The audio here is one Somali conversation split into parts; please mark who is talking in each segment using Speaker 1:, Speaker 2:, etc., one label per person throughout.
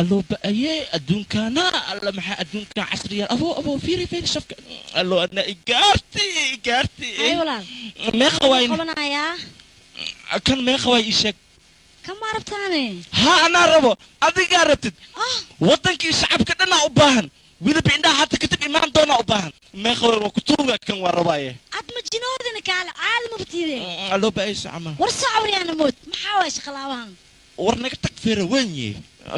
Speaker 1: Allo ba'aye, adduunkana alla maxaa adduunkan casriya! Abo, abo, fiiri, fiiri shafka. Allo, ana igaarti, igaarti.
Speaker 2: Hay walaal.
Speaker 1: Meeqa waay?
Speaker 2: Qabanayaa.
Speaker 1: Kan meeqa waay, ii sheeg.
Speaker 2: Kama rabtaane?
Speaker 1: Ha, anaa rabo, adigaa rabtid. Waddankii shacabka dhanaa u baahan, weliba indhaha hadda kadib imaan doonaa u baahan. Meeqa waay? Waa kutuuga, kan waa rabaaye.
Speaker 2: Ad ma jinoodina, kaale, caadi mabtiide.
Speaker 1: Allo ba'aye, socma.
Speaker 2: War socoryaana mood, maxaa waay shaqalaabahan?
Speaker 1: War naga tag, feera weyn,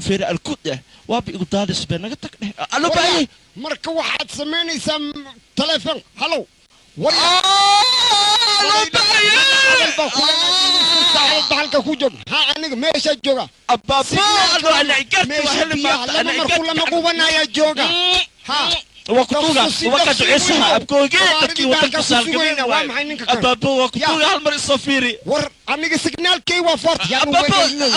Speaker 1: feera alkud ah, waaba igu daadis be, naga tag dheh. Allo ba'aye.
Speaker 3: Marka waxaad samaynaysaa telefoon, halow, war halka ku joog. Ha, aniga meeshaa jooga. Meesha biyaha lama markuu lama qubanaya jooga. Ha.
Speaker 1: Waa kutuuga, waa ka duceysaha abkooge, dadkii wadanka saalgamin.
Speaker 3: Waa maxay ninka kan?
Speaker 1: Abaabo, waa kutuuga, hal mar isoo fiiri.
Speaker 3: War aniga signaalkay waa fort.
Speaker 1: Abaabo,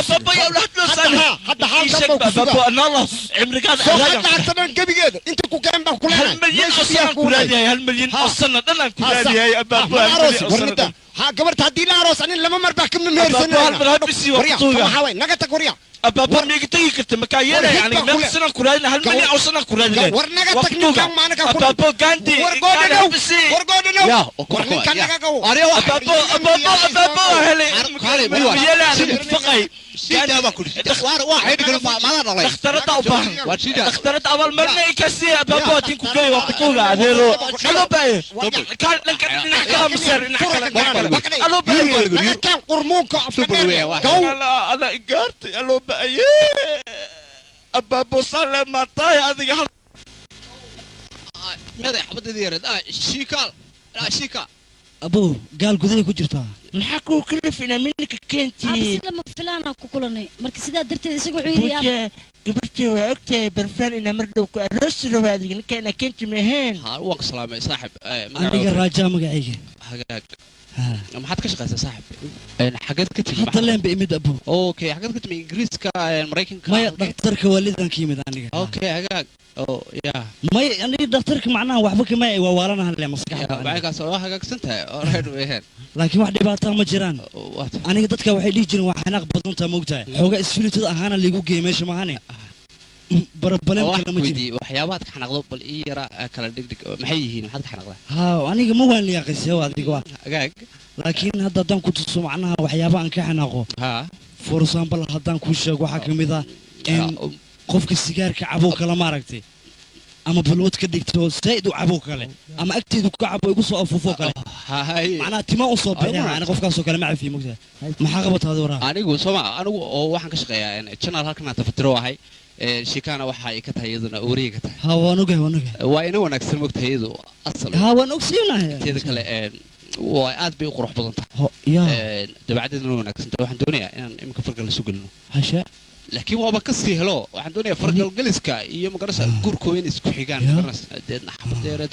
Speaker 1: abaabo, yaa ulahdloosan.
Speaker 3: Hadda halkan baa ku suga.
Speaker 1: Abaabo, anallah cimrigaada.
Speaker 3: Soo qaad lacagta dhan gebigeeda, inta ku keen baan ku
Speaker 1: hal
Speaker 3: leenahay.
Speaker 1: milyan oo sanaan ku raadiyahay, 1 milyan oo sana dhan aan ku raadiyahay, abaabo, 1 milyan oo sana dhan.
Speaker 3: Ha, gabarta haddii la aroos, anin lama mar baa kama
Speaker 1: Abaabo, hal mar habisi, waa kutuuga.
Speaker 3: Maxaa waay? Naga tag, warya.
Speaker 1: Abaabo, miiga tegi karta makaa yeelay? Aniga meeqa sanaan ku raadinay? 1 milyan oo sanaan ku raadinay.
Speaker 3: War naga tag, ninkan maanaga ku
Speaker 1: Abaabo, Gandhi.
Speaker 3: War goodhanow, war goodhanow, war ninkan naga gawo.
Speaker 1: Abaabo, abaabo, abaabo, waa helay. Yeelay, aniga faqay. Dhakhtarada u baahan, dhakhtarada abaalmarina i ka siiya. Abaabo, hadin ku geey, waa kutuuga, adeero. Alo baaye, kaan dhanka dhinac kala maseer, dhinac kale. Alo baaye.
Speaker 3: Naga kaan qurmuunka afka dheer gaw.
Speaker 1: Ana igaartay. Alo baaye, abaabo, sale maataay adiga hal.
Speaker 4: Meeday xabadeedii yareed? Shiikaal, shiika.
Speaker 5: Abow, gaal gudahay ku jirtaa.
Speaker 1: Maxaa kuu kalifina minka keentii?
Speaker 2: Absi, lama filaanaa ku kulanay, marka sidaa darteed isagu wuxuu yidhi
Speaker 1: Buja, gabartii waa ogtahay barfaan inaa mar dhow ku aroosi rabo, adiga ninka inaa keenti maheen.
Speaker 4: Ha, waan ku salaamay, saaxib.
Speaker 5: Aniga Raajaa magacayga.
Speaker 4: Hagaag, maxaad ka shaqaysaa, saaxib? Xageed ka timi?
Speaker 5: Hadda leen ba imid, abow.
Speaker 4: Okay, xageed ka timi? Ingiriiska, Maraykanka?
Speaker 5: Maya, dhakhtarka waalidan ka yimid aniga.
Speaker 4: Okay, hagaag, oo ya.
Speaker 5: Maya, aniga dhakhtarka macnaha waxba kama waa waalanahan le maskaxda.
Speaker 4: Macalinkaas waa hagaagsan tahay oo reer weheen.
Speaker 5: Laakiin wax dhibaataa ma jiraan. Aniga dadka waxay dhihi jireen waa xanaaq badantaa, moogtahay, xoogaa isfilitada ahaana liigu geeyay meesha, maahane barabalem kale ma jiro.
Speaker 4: Waxyaabahaad ka xanaaqdo bal ii yara kala dhigdhig, maxay yihiin? Maxaad ka xanaaqdaa?
Speaker 5: Haa, aniga ma waan liyaaqaysay adiga waa.
Speaker 4: Hagaag.
Speaker 5: Laakiin hadda haddaan ku tuso macnaha waxyaaba aan ka xanaaqo, for example, haddaan kuu sheego, waxaa ka mid ah in qofka sigaarka cabo kale, maaragtay, ama balwad ka dhigto zaa'id u cabo kale, ama agteedu ka cabo, igu soo afuufo kale, macnaha tima u soo bixi, ani qofkaasoo kale ma cafiyo, mogtahay. Maxaa qabataa adi waraa?
Speaker 4: Anigu sooma, anigu oo waxaan ka shaqeeyaa channel halkan aan tafatiro ahay. Shikaana waxa ay ka tahay iyaduna wariga ka tahay.
Speaker 5: Ha, waan ogahay, waan ogahay.
Speaker 4: Waa ina wanaagsan, mogtahay, iyadu asal.
Speaker 5: Ha, waan ogsiinahay.
Speaker 4: Teeda kale waa aad bay u qurux badan tahay.
Speaker 5: Ya.
Speaker 4: Dabeecaddeeduna wanaagsan tahay. Waxaan doonayaa inaan iminka fargal isu gelino.
Speaker 5: Hasha.
Speaker 4: Laakiin waaba kasii helo, waxaan doonayaa fargal geliska iyo magarasa guurkooda in isku xigaan, magarasa deedna xabadeereed.